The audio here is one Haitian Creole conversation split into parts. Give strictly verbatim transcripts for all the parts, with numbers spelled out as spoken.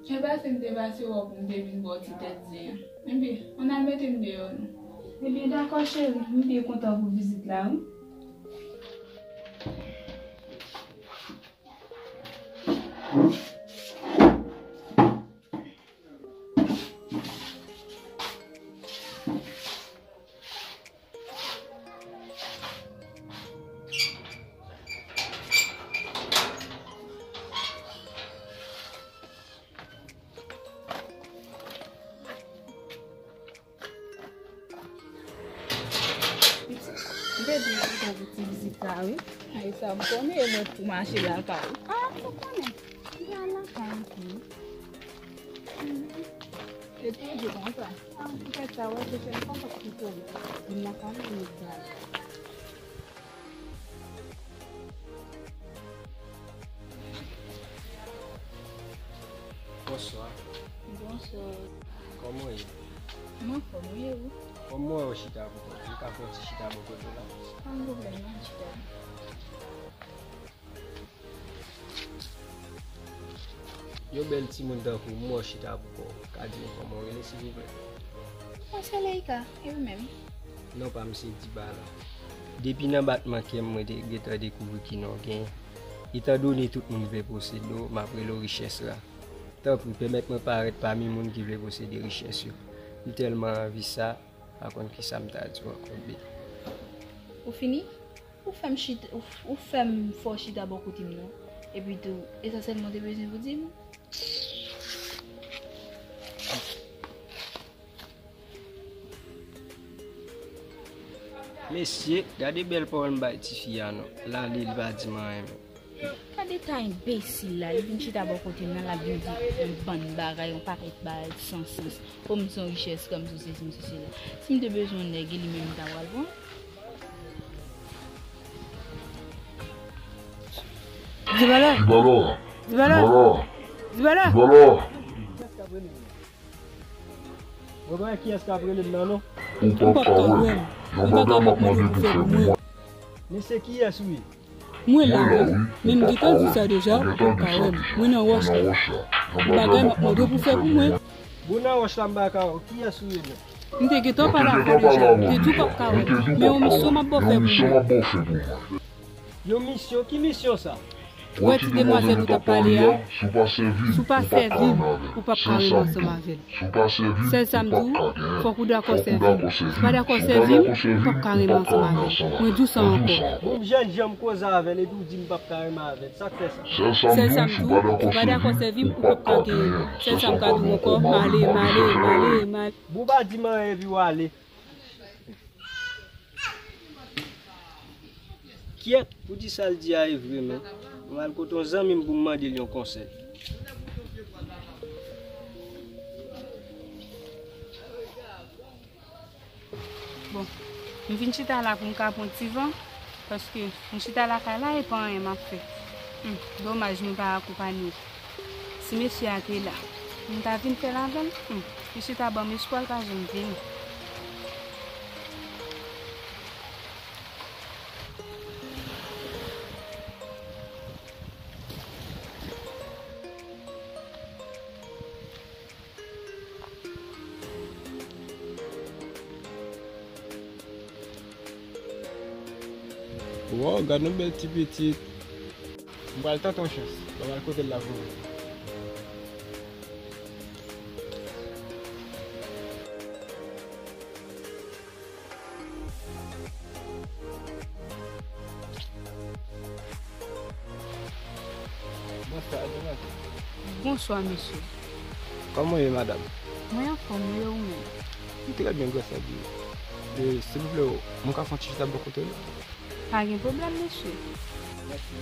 Mwen pase, m te pase wè w pou m te vin ba w ti tèt zen an. Enben, ann al mete m deyò non. Ebyen, dakò, cheri. M byen kontan pou vizit la, wi. Pitit, m te di w pou w ta vin ti vizit la, wi. Ay, sa m konnen, e mwen pou mache lakay ou. Ah, m konnen. M te al lakay ou tou, wi. Mhm. E tou di konsa. Ah, poutèt sa, wè, se sèl sa k ap kite m vin lakay ou, m di. Bonswa. Bonswa. Kòman w ye? M anfòm, wi, e ou? Kòman w chita pou kont ou? Ou ka fè yon ti chita bò kote w la? Pa gen pwoblèm, non, chita. Yon bèl timoun tankou mwen chita pou kò w, ka di m kòman w rele, silvouplè? Mwen se Leika, e ou menm? Non pa m se Dibala. Depi nan batman kè m, mwen te gentan dekouvri ki non w genyen. Etandone tout moun vle posede w, m ap rele w Richès Ra. Tanpri, pèmèt mwen parèt pami moun ki vle posede richès yo. M tèlman anvi sa, pa konn kisa m ta di w ankò, baby. Ou fini? Ou fè m chita, ou, ou fè m fè w chita bò kote m nan. Epi tou, e sa sèlman w te bezwen pou di m? Mesye, gade bèl pawòl m bay tifi a non. L ale, li pa di m anyen menm. Gade ta enbesil la, li vin chita bò kote m nan, l ap vin di yon bann bagay, yon pakèt bagay san sans. Kòm se yon richès, kòm se sesi, m se sela. Si m te bezwen yon nèg, e li menm m ta pral pran. Dibala! Dibala! Dibala! Dibala! Mwen pa wè kiyès k ap rele m nan non. Ou p ap ka wè m. Yon bagay m ap mande pou fè pou mwen. Men se kiyès ou ye? Mwen la, wi. Men m gentan di sa deja, ou p ap ka wè m. Mwen nan wòch la. Yon bagay m ap mande w pou fè pou mwen. Bon, nan wòch la, m pa ka wè w. Kiyès ou ye menm? M te gentan pale avè w deja. M te di w p ap ka wè m. Men yon misyon m ap ba w fè pou mwen. Yon misyon? Ki misyon sa? Ou wè ti demwazèl ou t ap pale a, si w pa sèvi m, ou p ap ka renmen ansanm avè l. Sèl sa m di w, fòk ou dakò sèvi m. Si w pa dakò sèvi m, ou p ap ka renmen ansanm avè l. Mwen di w sa ankò. Bon, m jènjan m koze avè l epi w di m p ap ka renmen avè l. Sa k fè sa? Sèl sa m di w, si w pa dakò sèvi m, ou p ap ka genyen l. Sèl sa m ka di w ankò, m ale, m ale, m ale, m ale. Bon, w pa di m anyen epi w ale. Kyèt, pou di sa l di a e vre, men. Mwen al kote yon zanmi m pou m mande l yon konsèy. Bon, m vin chita la pou m ka pran ti van, paske m chita lakay la e pa anyen m ap fè. Hmm, domaj mwen pa akonpanye w. Si mesye a te la, m ta vin fè l avè l? Hmm, mesye ta ban m espwa, l pa janm vini. Wow, gad yon bèl ti pitit. M pral tante yon chans. Ban m al kote l la pou mwen. Bonswa, demwazèl. Bonswa, mesye. Kòman w ye, madanm? Mwen anfòm, wi, e ou menm? M trè byen, gras a Dye. E, silvouplè, mwen ka fè yon ti chita bò kote w la? Pa gen pwoblèm, mesye. Mèsi.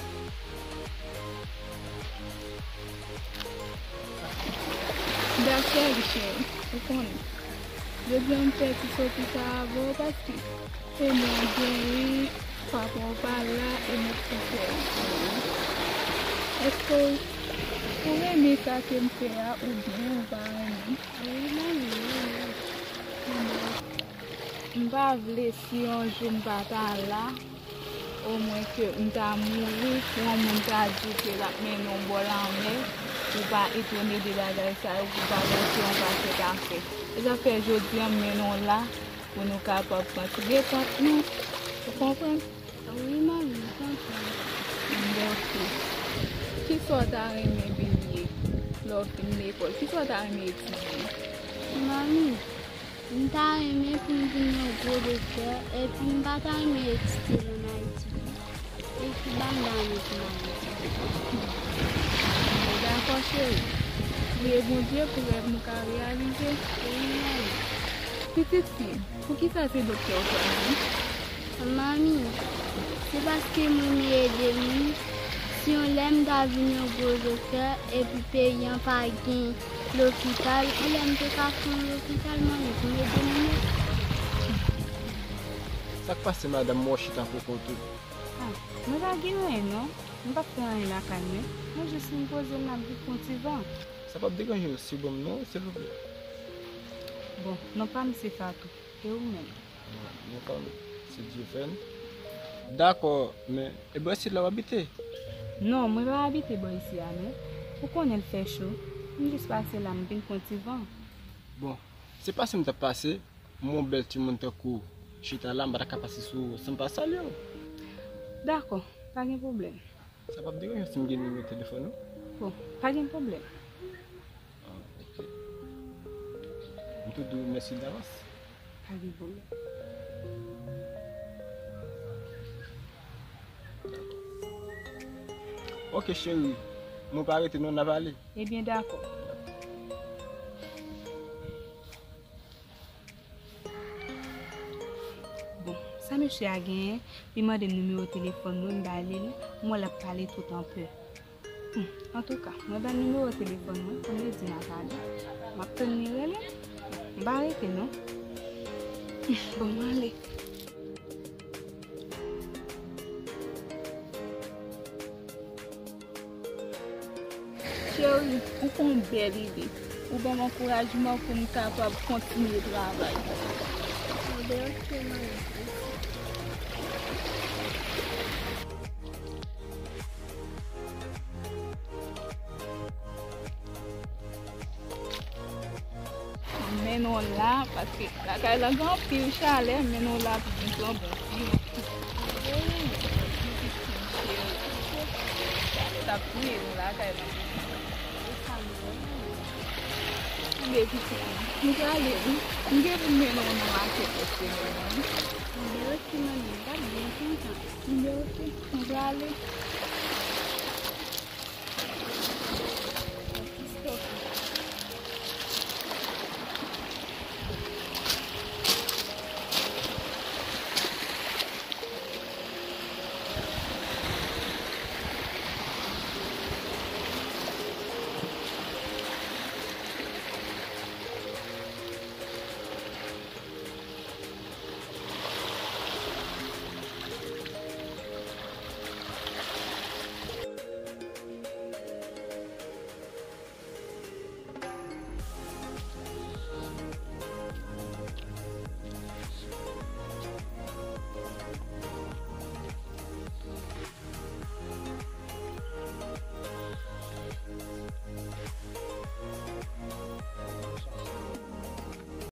Dakò, wi, cheri, ou konnen. Jodi a m fè ti soti sa avè w paske se mwen genyen, papa w pa la e m ap fè w. Èske w, ou renmen sa ke m fè a oubyen ou pa renmen? Wi, mami, wi, wi. M pa vle si yon jou m pa ta la, omwen ke m ta mouri, pou yon moun ta di ke l ap mennen w bò lanmè, ou pa etone de bagay sa yo, pou bagay ke yon pakèt afè. Se sa k fè jodi a m mennen w la, pou nou kapab pran ti detant nou. Ou konprann? Wi, manmi, m konprann. Bon, ok. Kisa w ta renmen vin ye lè w fin lekòl? Kisa w ta renmen etidye? Manmi, m ta renmen pou m vin yon gwo doktè, epi m pa ta renmen etidye ann Ayiti non. Epi ban m dame pou m al etidye. Dakò, cheri. Priye Bondye pou rèv nou ka reyalize. Wi, manmi. Pitit fi m, poukisa se doktè w chwazi? Manmi, se paske m renmen ede moun. Si yon lè m ta vin yon gwo doktè, epi peyi an pa gen lopital, yon lè m te ka fè yon lopital, manmi, pou m ede moun yo. Sa k pase, madanm, m wè w chita poko tou? Ah, mwen pa gen anyen, non. M p ap fè anyen lakay mwen. Mwen jis vin poze m, m ap vin pran ti van. Sa p ap deranje w si w ban m non w, silvouplè? Bon, non pa m se Fatou. E ou menm? Non pa m se Dieuvène. Dakò, men e bò isit la w abite? Non, mwen pa abite bò isi a, non. Ou konnen l fè cho. M jis pase la, m vin pran ti van. Bon, se pase m t ap pase. M wè yon bèl timoun tankou w chita la, m pa ta ka pase sou ou san m pa salye w. Dakò, pa gen pwoblèm. Sa p ap deranje w si m gen nimewo telefòn ou? Bon, pa gen pwoblèm. Ah, ok. M tou di w mèsi davans. Pa gen pwoblèm. Ok, cheri. Mwen pa rete non, n a pale. Ebyen, dakò. Bon, sa mesye a genyen, li mande m nimewo telefòn mwen, m ba li l, m wè l ap pale tout anpè. Hmm, antouka, mwen ba l nimewo telefòn mwen, pou m di n a pale. M ap tann li rele m. M pa rete non. Hmm, bon, mwen ale. Cheri, ou fè yon bèl ide. Ou ban m ankourajman pou m kapab kontinye travay. Anben, ok, manmi. M mennen w la, paske lakay la gen anpil chalè, m mennen w la pou vin pran bon ti van. Wi, pitit fi m cheri. Chalè t ap touye nou lakay la. Anben, pitit mwen, m prale wi. M gen pou m mennen w nan mache lòt semèn nan wi. Anben, ok, manmi, m t ap byen kontan. Anben, ok, m prale.